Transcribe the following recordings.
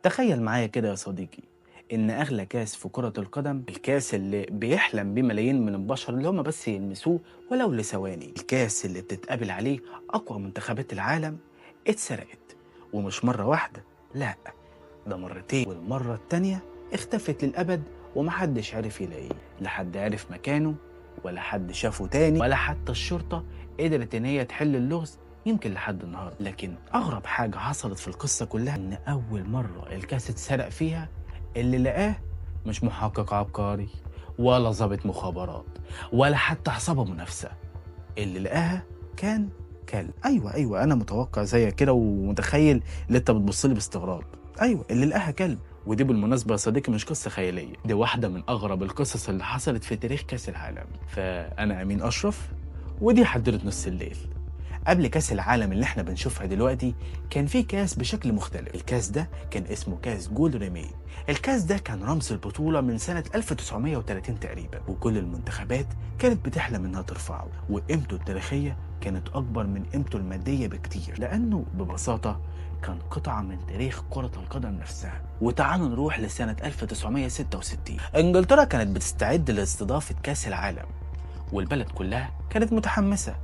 تخيل معايا كده يا صديقي إن أغلى كاس في كرة القدم، الكاس اللي بيحلم بيه ملايين من البشر اللي هم بس يلمسوه ولو لثواني، الكاس اللي بتتقابل عليه أقوى منتخبات العالم، اتسرقت. ومش مرة واحدة، لا ده مرتين، والمرة التانية اختفت للأبد ومحدش عرف يلاقيه، لا حد عرف مكانه ولا حد شافه تاني، ولا حتى الشرطة قدرت إن هي تحل اللغز يمكن لحد النهارده. لكن أغرب حاجة حصلت في القصة كلها إن أول مرة الكاس اتسرق فيها اللي لقاه مش محقق عبقري ولا ضابط مخابرات ولا حتى عصابة منافسة، اللي لقاها كان كلب. أيوة أنا متوقع زيك كده ومتخيل اللي أنت بتبص لي باستغراب. أيوة اللي لقاها كلب. ودي بالمناسبة يا صديقي مش قصة خيالية، دي واحدة من أغرب القصص اللي حصلت في تاريخ كأس العالم. فأنا أمين أشرف ودي حدوتة نص الليل. قبل كاس العالم اللي احنا بنشوفها دلوقتي كان في كاس بشكل مختلف. الكاس ده كان اسمه كاس جول ريمي. الكاس ده كان رمز البطولة من سنة 1930 تقريبا، وكل المنتخبات كانت بتحلم انها ترفعه، وقيمته التاريخية كانت أكبر من قيمته المادية بكتير، لأنه ببساطة كان قطعة من تاريخ كرة القدم نفسها. وتعالوا نروح لسنة 1966. انجلترا كانت بتستعد لاستضافة كاس العالم، والبلد كلها كانت متحمسة،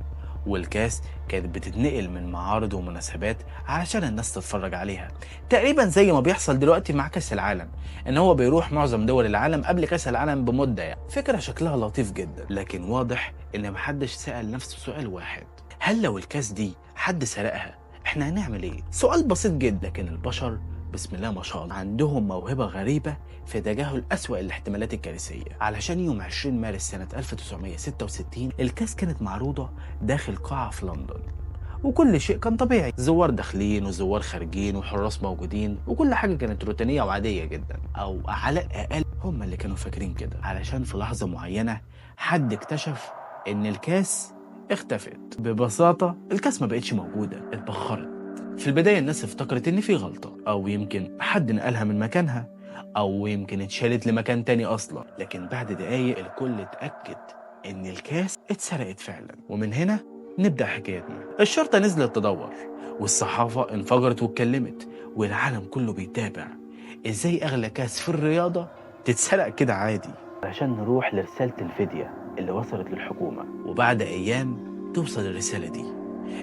والكاس كانت بتتنقل من معارض ومناسبات علشان الناس تتفرج عليها، تقريبا زي ما بيحصل دلوقتي مع كاس العالم، ان هو بيروح معظم دول العالم قبل كاس العالم بمدة. يعني فكرة شكلها لطيف جدا، لكن واضح ان محدش سأل نفسه سؤال واحد: هل لو الكاس دي حد سرقها احنا هنعمل ايه؟ سؤال بسيط جدا، لكن البشر بسم الله ما شاء الله عندهم موهبة غريبة في تجاهل أسوأ الاحتمالات الكارثية. علشان يوم 20 مارس سنة 1966 الكاس كانت معروضة داخل قاعة في لندن، وكل شيء كان طبيعي، زوار داخلين وزوار خارجين وحراس موجودين، وكل حاجة كانت روتينية وعادية جدا، أو على الأقل هم اللي كانوا فاكرين كده. علشان في لحظة معينة حد اكتشف إن الكاس اختفت. ببساطة الكاس ما بقتش موجودة، اتبخرت. في البداية الناس افتكرت إن في غلطة، أو يمكن حد نقلها من مكانها، أو يمكن اتشالت لمكان تاني أصلا. لكن بعد دقايق الكل اتأكد إن الكاس اتسرقت فعلا. ومن هنا نبدأ حكايتنا. الشرطة نزلت تدور، والصحافة انفجرت واتكلمت، والعالم كله بيتابع إزاي أغلى كاس في الرياضة تتسرق كده عادي. علشان نروح لرسالة الفدية اللي وصلت للحكومة، وبعد أيام توصل الرسالة دي.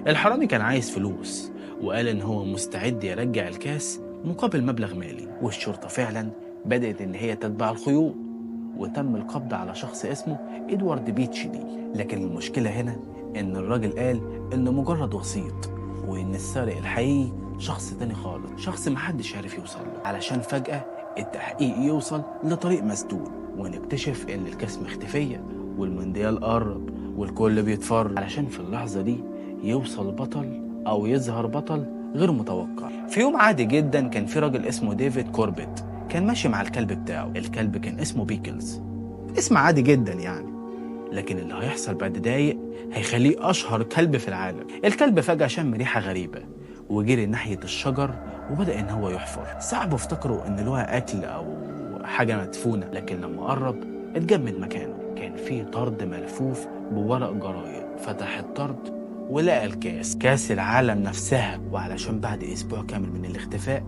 الحرامي كان عايز فلوس، وقال إن هو مستعد يرجع الكاس مقابل مبلغ مالي، والشرطة فعلا بدأت إن هي تتبع الخيوط، وتم القبض على شخص اسمه إدوارد بيتشلي. لكن المشكلة هنا إن الراجل قال إنه مجرد وسيط، وإن السارق الحقيقي شخص تاني خالص، شخص محدش عارف يوصل له. علشان فجأة التحقيق يوصل لطريق مسدود، ونكتشف إن الكاس مختفية، والمونديال قرب، والكل بيتفرج. علشان في اللحظة دي يوصل بطل أو يظهر بطل غير متوقع. في يوم عادي جدا كان في راجل اسمه ديفيد كوربت، كان ماشي مع الكلب بتاعه. الكلب كان اسمه بيكلز، اسم عادي جدا يعني، لكن اللي هيحصل بعد دقايق هيخليه أشهر كلب في العالم. الكلب فجأة شم ريحة غريبة وجري ناحية الشجر وبدأ إن هو يحفر. صاحبه افتكروا إن له أكل أو حاجة مدفونة، لكن لما قرب اتجمد مكانه. كان في طرد ملفوف بورق جرايد. فتح الطرد ولقى الكاس، كاس العالم نفسها. وعلشان بعد اسبوع كامل من الاختفاء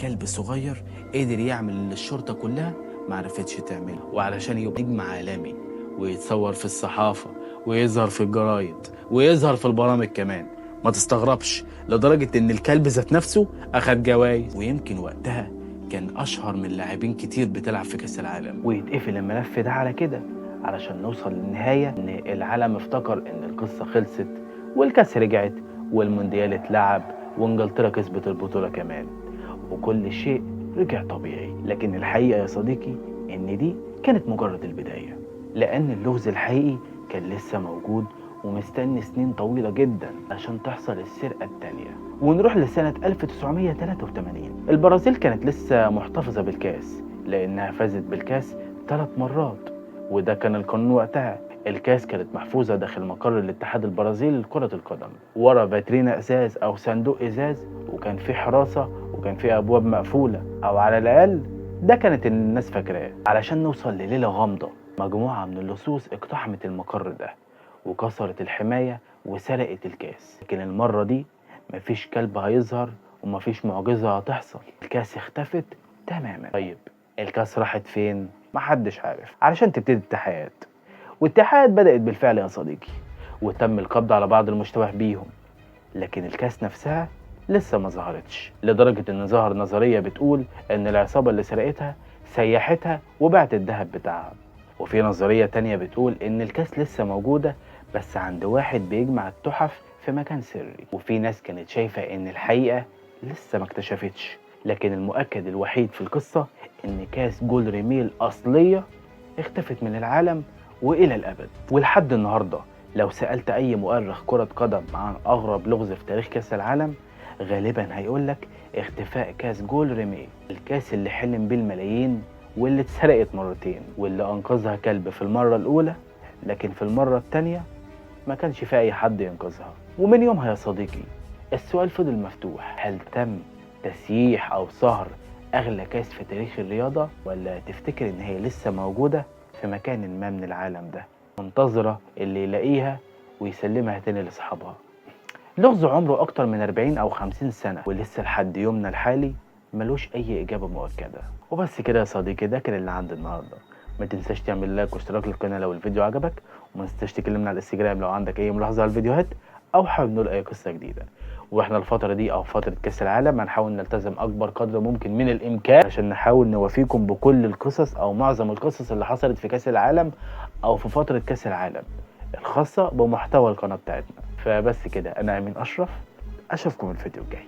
كلب صغير قدر يعمل اللي الشرطة كلها معرفتش تعمله، وعلشان يبقى نجم عالمي ويتصور في الصحافة ويظهر في الجرايد ويظهر في البرامج كمان. ما تستغربش لدرجة ان الكلب ذات نفسه اخد جوائز، ويمكن وقتها كان اشهر من لاعبين كتير بتلعب في كاس العالم. ويتقفل الملف ده على كده، علشان نوصل للنهاية ان العالم افتكر ان القصة خلصت، والكاس رجعت، والمونديال اتلعب، وانجلترا كسبت البطولة كمان، وكل شيء رجع طبيعي. لكن الحقيقة يا صديقي ان دي كانت مجرد البداية، لان اللغز الحقيقي كان لسه موجود ومستني سنين طويلة جدا عشان تحصل السرقة التانية. ونروح لسنة 1983. البرازيل كانت لسه محتفظة بالكاس، لانها فازت بالكاس 3 مرات، وده كان القانون وقتها. الكاس كانت محفوظة داخل مقر الاتحاد البرازيلي لكرة القدم، ورا فاترينا ازاز او صندوق ازاز، وكان في حراسة وكان في ابواب مقفولة، او على الاقل ده كانت الناس فاكراه. علشان نوصل لليلة غامضة، مجموعة من اللصوص اقتحمت المقر ده وكسرت الحماية وسرقت الكاس. لكن المرة دي مفيش كلب هيظهر ومفيش معجزة هتحصل. الكاس اختفت تماما. طيب الكاس راحت فين؟ محدش عارف. علشان تبتدي التحقيقات، والتحقيقات بدأت بالفعل يا صديقي، وتم القبض على بعض المشتبه بيهم، لكن الكاس نفسها لسه ما ظهرتش، لدرجة ان ظهر نظرية بتقول ان العصابة اللي سرقتها سيحتها وبعت الذهب بتاعها، وفي نظرية تانية بتقول ان الكاس لسه موجودة بس عند واحد بيجمع التحف في مكان سري، وفي ناس كانت شايفة ان الحقيقة لسه ما اكتشفتش. لكن المؤكد الوحيد في القصة ان كاس جول ريمي الأصلية اختفت من العالم وإلى الأبد. ولحد النهاردة لو سألت أي مؤرخ كرة قدم عن أغرب لغز في تاريخ كاس العالم غالبا هيقولك اختفاء كاس جول ريمي، الكاس اللي حلم بيه الملايين واللي اتسرقت مرتين، واللي أنقذها كلب في المرة الأولى، لكن في المرة التانية ما كانش في أي حد ينقذها. ومن يومها يا صديقي السؤال فضل مفتوح، هل تم تسييح أو سهر أغلى كاس في تاريخ الرياضة، ولا تفتكر إن هي لسه موجودة في مكان ما من العالم ده منتظرة اللي يلاقيها ويسلمها تاني لأصحابها؟ لغز عمره أكتر من 40 أو 50 سنة ولسه لحد يومنا الحالي ملوش أي إجابة مؤكدة. وبس كده يا صديقي، ده كان اللي عندي النهاردة. ما تنساش تعمل like واشتراك للقناة لو الفيديو عجبك، وما تنساش تكلمنا على الانستجرام لو عندك أي ملاحظة على الفيديوهات أو حابب نقول أي قصة جديدة. واحنا الفترة دي أو فترة كأس العالم هنحاول نلتزم أكبر قدر ممكن من الإمكان عشان نحاول نوافيكم بكل القصص أو معظم القصص اللي حصلت في كأس العالم أو في فترة كأس العالم الخاصة بمحتوى القناة بتاعتنا. فبس كده، أنا أمين أشرف، أشوفكم الفيديو الجاي.